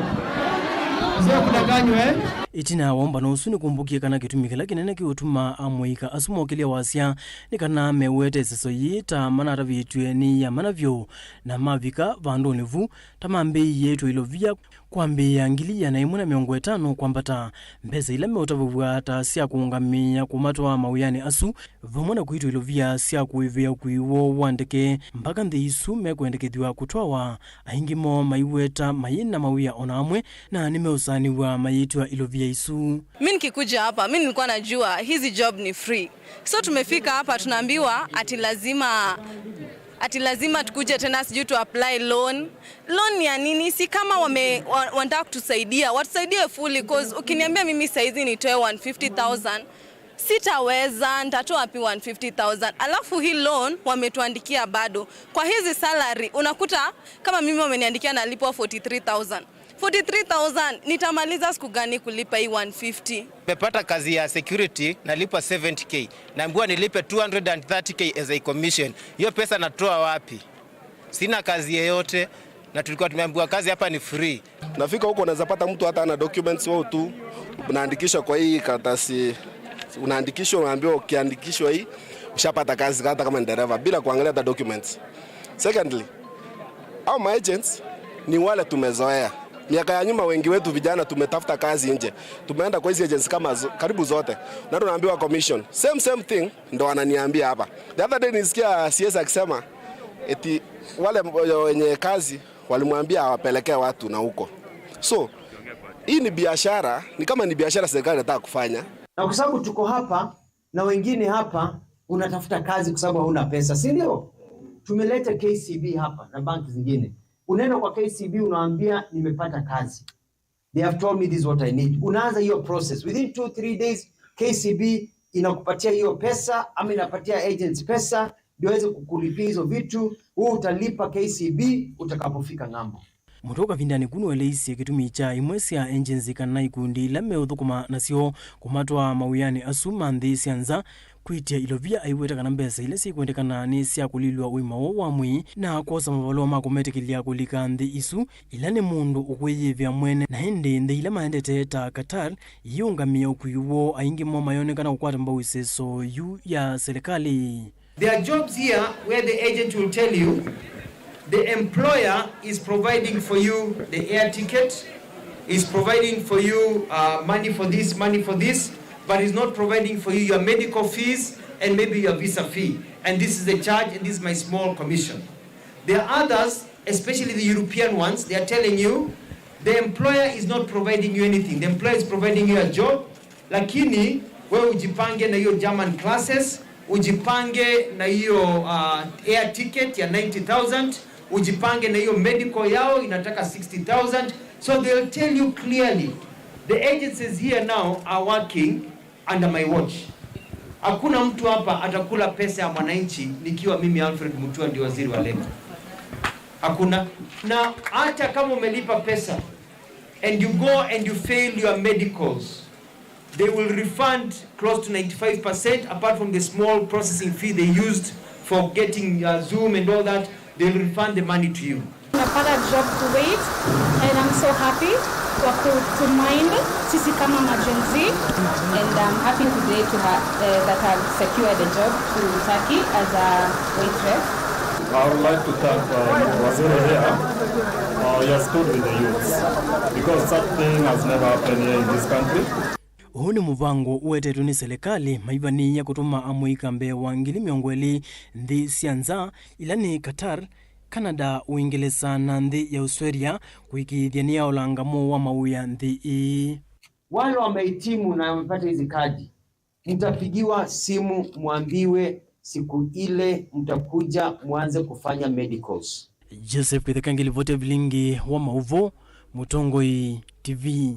Mmezoea kudanganywa, eh? Ĩtina wa ũmbano ũsu nĩkũmbũkie kana kĩtumi kĩla kĩnene kĩũtuma amũika asu mokĩlya wasya nĩ kana mewete ĩseso yĩĩ ta manatavĩtw'e nĩ ya mana vyũ, na mavika vandũnĩ vu, ta mambĩĩie ĩtwa ilovia kwambĩĩa ngili ĩana ĩmwe na mĩongo ĩtano kwambata, mbesa ila meũtavĩw'a ta sya kũũngamĩa kũmatwaa mawĩanĩ asu, vamwe na kwĩtwa ilovia sya kũĩvĩa ũkui woo wa ndeke mpaka nthĩ isu mekwendekethw'a kũtwawa. Aingĩ moo maiweta mayĩ na mawĩa o na amwe, na nĩmeũsaanĩw'a mayĩtw'a ilovia isu. Mi nikikuja hapa, mi nilikuwa najua hizi job ni free. So tumefika hapa, tunaambiwa ati lazima, ati lazima tukuje tena, sijui tu apply loan. Loan ya nini? Si kama wame-, wa-, wanataka kutusaidia, watusaidie fully, 'cause ukiniambia mimi saizi nitoe one fifty thousand, sitaweza, nitatoa wapi one fifty thousand? Alafu hii loan wametuandikia bado. Kwa hizi salary, unakuta kama mimi wameniandikia nalipwa forty-three thousand. Forty-three thousand, nitamaliza siku gani kulipa hii one fifty? Nimepata kazi ya security, nalipwa seventy K. Naambiwa nilipe two hundred and thirty K as a commission. Hiyo pesa natoa wapi? Sina kazi yeyote, na tulikuwa tumeambiwa kazi hapa ni free. Nafika huko, unaweza pata mtu hata ana documents, wewe tu unaandikishwa kwa hii karatasi, unaandikishwa, unaambiwa ukiandikishwa hii, ushapata kazi hata kama ni dereva, bila kuangalia hata documents. Secondly, hao ma agents ni wale tumezoea. Miaka ya nyuma wengi wetu vijana tumetafuta kazi nje. Tumeenda kwa hizi agents kama zo-, karibu zote. Na tunaambiwa commission. Same, same thing ndo wananiambia hapa. The other day nilisikia C S akisema eti wale wenye kazi walimwambia awapelekee watu na huko. So, hii ni biashara, ni kama ni biashara serikali inataka kufanya. Na kwa sababu tuko hapa, na wengine hapa unatafuta kazi kwa sababu hauna pesa, si ndio? Tumeleta K C B hapa na banki zingine. Unaenda kwa K C B unawaambia, "Nimepata kazi. They have told me this is what I need." Unaanza hiyo process. Within two, three days, K C B inakupatia hiyo pesa ama inapatia agents pesa ndio aweze kukulipia hizo vitu. Wewe utalipa K C B utakapofika ng'ambo. Mũtwe kavindanĩ ku nũeleisye kĩtumi kya imwe sya agency kana ikundi ila meũthũkũma nasyo kũmatwaa mawĩanĩ asu ma nthĩ sya nza kwĩtya ilovia aiweta kana mbesa ila syĩkwendekana nĩ sya kũlilw'a ũima woo wa mwĩĩ na kwosa mavalũa ma kũmetĩkĩlya kũlika nthĩ isu, ila nĩ mũndũ ũkwĩyĩvĩa mwene, na ĩndĩ nthĩ ila maendete ta Qatar iiũngamĩa ũkui woo, aingĩ moo mayonekana kũkwata mbau ĩseso yu ya silikalĩ. There are jobs here where the agent will tell you the employer is providing for you the air ticket, is providing for you, uh, money for this, money for this, but is not providing for you your medical fees and maybe your visa fee. And this is the charge, and this is my small commission. There are others, especially the European ones, they are telling you the employer is not providing you anything. The employer is providing you a job, Lakini wewe ujipange na hiyo German classes, ujipange na hiyo uh, air ticket ya ninety thousand, ujipange na hiyo medical yao inataka sixty thousand. So they'll tell you clearly, the agencies here now are working under my watch. Hakuna mtu hapa atakula pesa ya mwananchi nikiwa mimi Alfred Mutua ndio waziri wa leba. Hakuna. Na hata kama umelipa pesa and you go and you fail your medicals, they will refund close to ninety-five percent, apart from the small processing fee they used for getting uh, Zoom and all that, they'll refund the money to you. Tumepata job Kuwait, and I'm so happy kwa ku to mind sisi kama ma Gen Z. And I'm happy today to ha, uh, that I've secured a job to Turkey as a waitress. I would like to thank uh, Waziri here. Uh, he has stood with the youths because such thing has never happened here in this country. Ũũ nĩ mũvango ũetetwe nĩ selekalĩ maivanĩĩe kũtũma amũika mbee wa ngili mĩongo ĩlĩ nthĩ sya nza, ila nĩ Qatar, Canada, Ũingelesa na nthĩ ya Australia, kũĩkĩĩthya nĩyaolanga mũuo wa mawĩa nthĩ ĩĩ. Wale wamehitimu na wamepata hizi kadi, mtapigiwa simu mwambiwe siku ile mtakuja mwanze kufanya medicals. Joseph Kĩtheka ngĩlivoti ya vilingi wa maũvoo, Mũtongoi T V.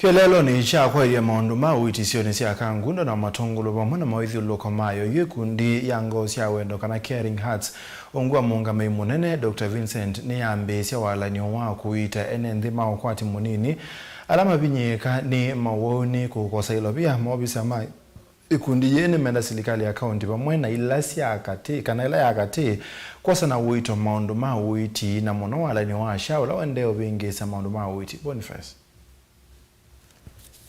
Kĩeleelonĩ kya kwaĩlya maũndũ ma ũiiti isionĩ sya Kangundo na Matũngũlũ vamwe na mawĩthyũlũlũko mayo, yu ĩkundi ya Ngoo sya Wendo kana Caring Hearts, ungu wa mũũngamĩi mũnene, Doctor Vincent, nĩyambĩĩsya walany'o wa kũiita ene nthĩ ma ũkwati mũnini ala mavinyĩĩka nĩ mawau nĩ kũkosa ilovia. Maovisa ma ĩkundi yĩĩ nĩmenda silikalĩ ya kaũnti vamwe na ila sya katĩ, kana ĩla ya katĩ, kwosana ũito maũndũ ma ũiiti, na mũno walany'o wa SHA ũla ũendee ũvĩngĩĩsya maũndũ ma ũiiti. Boniface.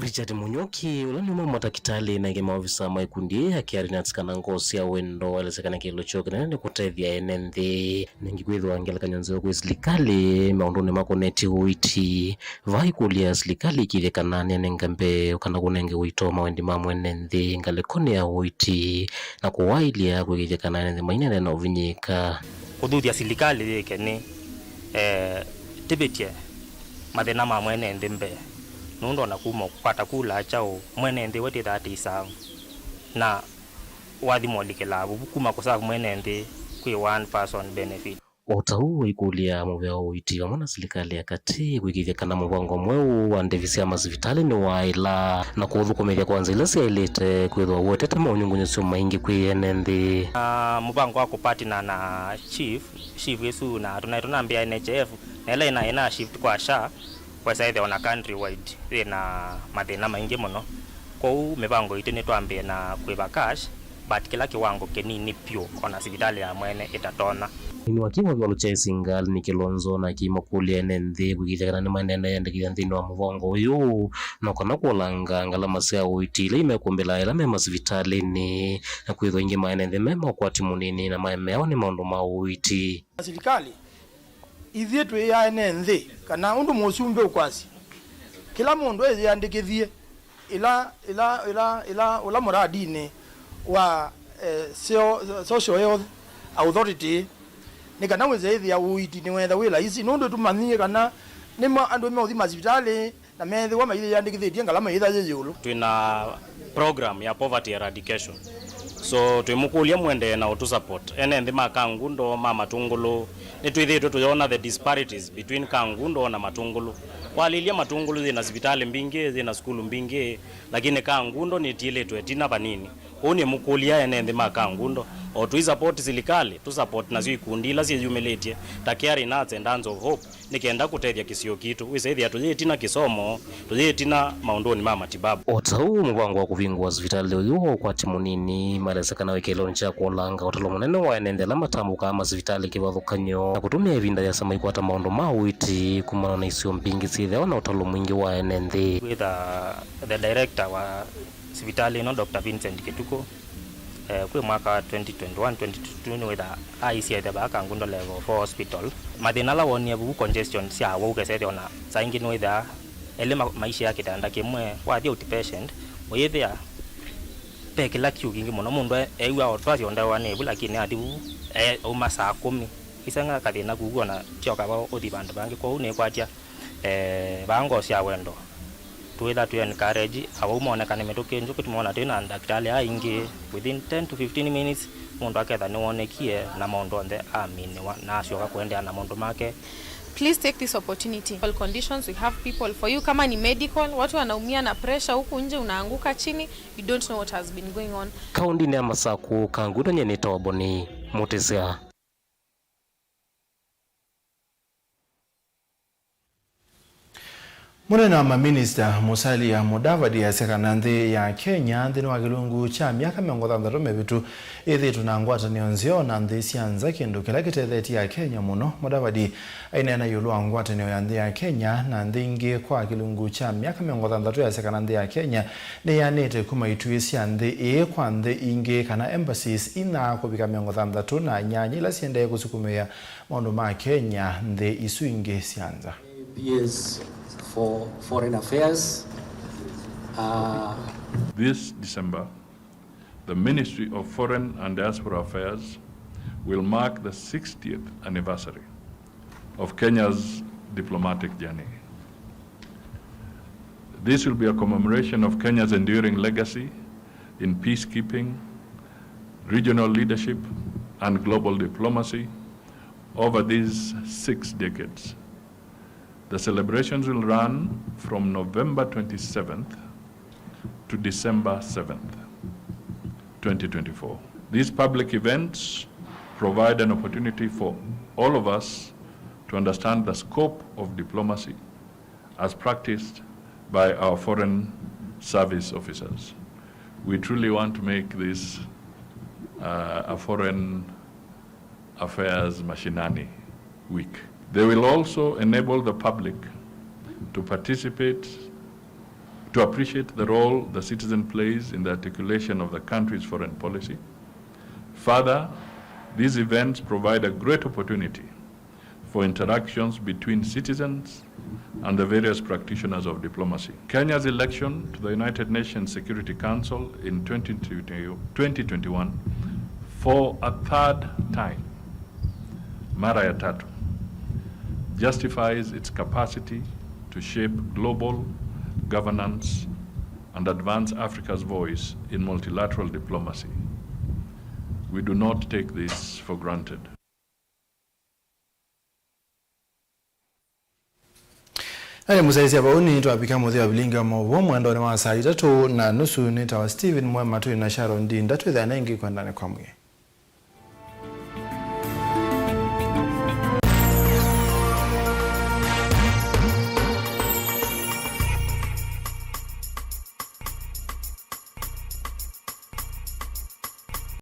Richard Mũnyuki, ũla nĩ ũmwe wa matakitalĩ, na angĩ maovisa ma ĩkundi yĩĩ ya Caring Hearts kana Ngoo sya Wendo, aelesya kana kĩlĩlo kyoo kĩnene nĩ kũtethya ene nthĩ. Nĩngĩ kwĩthĩwa ngelekany'o nzeo kwĩ silikalĩ maũndũnĩ makonetye ũiiti. Vaa ĩkũlya ya silikalĩ ĩkĩĩthya kana nĩyanenga mbee kana kũnenge ũito mawendi ma mwene nthĩ ngalĩkonĩ ya ũiiti, na kũwaĩlya kũĩkĩĩthya kana ene nthĩ maineena na ũvinyĩĩka. Kũthuthya silikalĩ yĩke nĩ, eh, tĩvĩtye mathĩna ma mwene nthĩ mbee, nũndũ ona kuma ũkwata kula kyaũ, mwene nthĩ we tĩthaa tĩisaa, na wathi molikĩlaa vuvu kuma kũserve mwene nthĩ kwĩ one person benefit. O ta ũu, ĩkũlya mũvea wa ũiiti vamwe na silikalĩ ya katĩ kũĩkĩĩthya kana mũvango mweũ wa ndĩvi sya masivitalĩ nĩwaĩla na kũũthũkũmĩthya kwa nzĩa ila syaĩlĩte, kwĩthĩwa ũetete maũnyungunyĩsyo maingĩ kwĩ ene nthĩ. Ah, mũvango wa kũpatina na chief, chief ĩsu na tũnaĩ tũnambĩa N H I F, na ĩla ĩnaĩ na shift kwa SHA, kwesa ĩthĩwa na countrywide yĩ na mathĩna maingĩ mũno. Kwoou mĩvango itũ nĩtwambĩe na kũĩva cash, but kĩla kĩwango kĩnini vyũ ona sivitalĩ ya mwene ĩtatonya. Nĩnĩwaki wa kĩvalo kya Isinga Allen Kilonzo na akĩmakũlya ene nthĩ kũĩkĩĩthya kana nĩmaendeea ĩandĩkĩthya nthĩnĩ wa mũvango ũyũ, no kana kũolanga ngalama sya ũiiti ila imekũmbĩla ĩla me masivitalĩnĩ, na kwĩthwa aingĩ ma ene nthĩ me ma ũkwati mũnini na maemeawa nĩ maũndũ ma ũiiti. Silikalĩ, ithyĩ twĩ ene nthĩ, kana ũndũ mũsumbĩ ũkwasya, kĩla mũndũ eyĩandĩkĩthye ĩla, ĩla, ĩla, ĩla, ũla mũradinĩ wa, eh, seo-, Social Health Authority, nĩ kana wĩse ĩthĩa ũiiti nĩwetha wĩ laisi, nũndũ tũmanyie kana nĩmo andũ meũthi masivitalĩ na meethĩwa mayĩyandĩkĩthĩtye, ngalama yĩtha yĩ ĩũlũ. Twĩ na program ya poverty eradication. So, twĩmũkũlya mũendee na ũtũ support. Ene nthĩ ma Kangundo, ma Matũngũlũ, nĩtwĩthĩĩtwe tũyona the disparities between Kangundo na Matũngũlũ. Walĩlya Matũngũlũ yĩ na sivitalĩ mbingĩ, yĩ na sukulu mbingĩ, lakini Kangundo nĩtiĩlĩtwe ĩtina vanini. Kwoou nĩmũkũlya ene nthĩ ma Kangundo, o tũi support silikalĩ, tũ support nasyo ikundi ila syĩyumĩlĩtye ta Caring Hearts and Hands of Hope, nĩ kenda kũtethya kĩsio kitũ. Wĩsa ĩthĩa tũyĩ ĩtina kĩsomo, tũyĩ ĩtina maũndũnĩ ma matibabu. O ta ũu, mũvango wa kũvingũa sivitalĩ ũyũ wa ũkwati mũnini, malesya kana wĩ kĩeleonĩ kya kũolanga ũtalo mũnene wa ene nthĩ ala matambũkaa masivitalĩ kĩvathũkany'o na kũtũmĩa ĩvinda yĩasa maikwata maũndũ ma ũiiti kumana na isio mbingĩ syĩthĩawa na ũtalo mwingĩ wa ene nthĩ. Kwĩtha the director wa sivitalĩ ĩno, Doctor Vincent Kĩtukũ, eh, kwĩ mwaka wa twenty twenty-one, twenty twenty-two nĩwĩtha aisye ĩthe vaa Kangundo Level four Hospital. Mathĩna ala wonie vu congestion sya wau kesethĩa ona saa ingĩ nĩwĩthaa elĩ ma-, maisye ya kĩtanda kĩmwe, wathi outpatient, ũyĩthĩa ve kĩla kiu kingĩ mũno. Mũndũ e-, eew'a o twasyo ndawa nĩ vu, lakini athi vu, e, auma saa kũmi. Isanga kathĩna kuku ona tyoka va ũthi vandũ vangĩ. Kwoou nĩkwatya, eh, vaa Ngoo sya Wendo. Twĩtha tũ encourage awau monekane mĩtũkĩ njũkĩ, tũmona twĩ na ndakĩtalĩ aingĩ, within ten to fifteen minutes mũndũ aketha nĩwonekie na maũndũ onthe aminĩwa na asyoka kũendeea na maũndũ make. Please take this opportunity. All conditions, we have people for you. Kama ni medical, watu wanaumia na pressure huku nje, unaanguka chini, you don't know what has been going on. Kaũndĩnĩ ya Masakũ, Kangutany'a nĩ Toboni Mũtĩsya. Mũnene wa maminista Musalia Mudavadi asya kana nthĩ ya Kenya nthĩnĩ wa kĩlungu kya myaka mĩongo thanthatũ mĩvĩtu ĩthĩĩtwe na ngwatanĩo nzeo na nthĩ sya nza, kĩndũ kĩla kĩtethetye Akenya mũno. Mudavadi aineena ĩũlũ wa ngwatanĩo ya nthĩ ya Kenya na nthĩ ingĩ kwa kĩlungu kya myaka mĩongo thanthatũ, yasya kana nthĩ ya Kenya nĩyanĩte kuma ituĩ sya nthĩ ĩĩ kwa nthĩ ingĩ, kana embassies inya kũvika mĩongo thanthatũ na nyanya ila siendee kũsukumĩĩa maũndũ ma Kenya nthĩ isu ingĩ sya nza. P As for Foreign Affairs. Uh, This December, the Ministry of Foreign and Diaspora Affairs will mark the sixtieth anniversary of Kenya's diplomatic journey. This will be a commemoration of Kenya's enduring legacy in peacekeeping, regional leadership, and global diplomacy over these six decades. The celebrations will run from November twenty-seventh to December seventh, twenty twenty-four. These public events provide an opportunity for all of us to understand the scope of diplomacy as practiced by our foreign service officers. We truly want to make this, uh, a Foreign Affairs Mashinani Week. They will also enable the public to participate, to appreciate the role the citizen plays in the articulation of the country's foreign policy. Further, these events provide a great opportunity for interactions between citizens and the various practitioners of diplomacy. Kenya's election to the United Nations Security Council in twenty twenty, twenty twenty-one for a third time, mara ya tatu, justifies its capacity to shape global governance and advance Africa's voice in multilateral diplomacy. We do not take this for granted. Na nĩ mũsyaĩĩsya vau nĩ twavika mũthya wa vilingi wa maũvoo mwendonĩ wa saa itatũ na nusu. Nĩtawa Stephen Mwema, twĩ na Sharon Ndinda, twĩthĩane ĩngĩ kwendanĩ kwa mwĩĩ.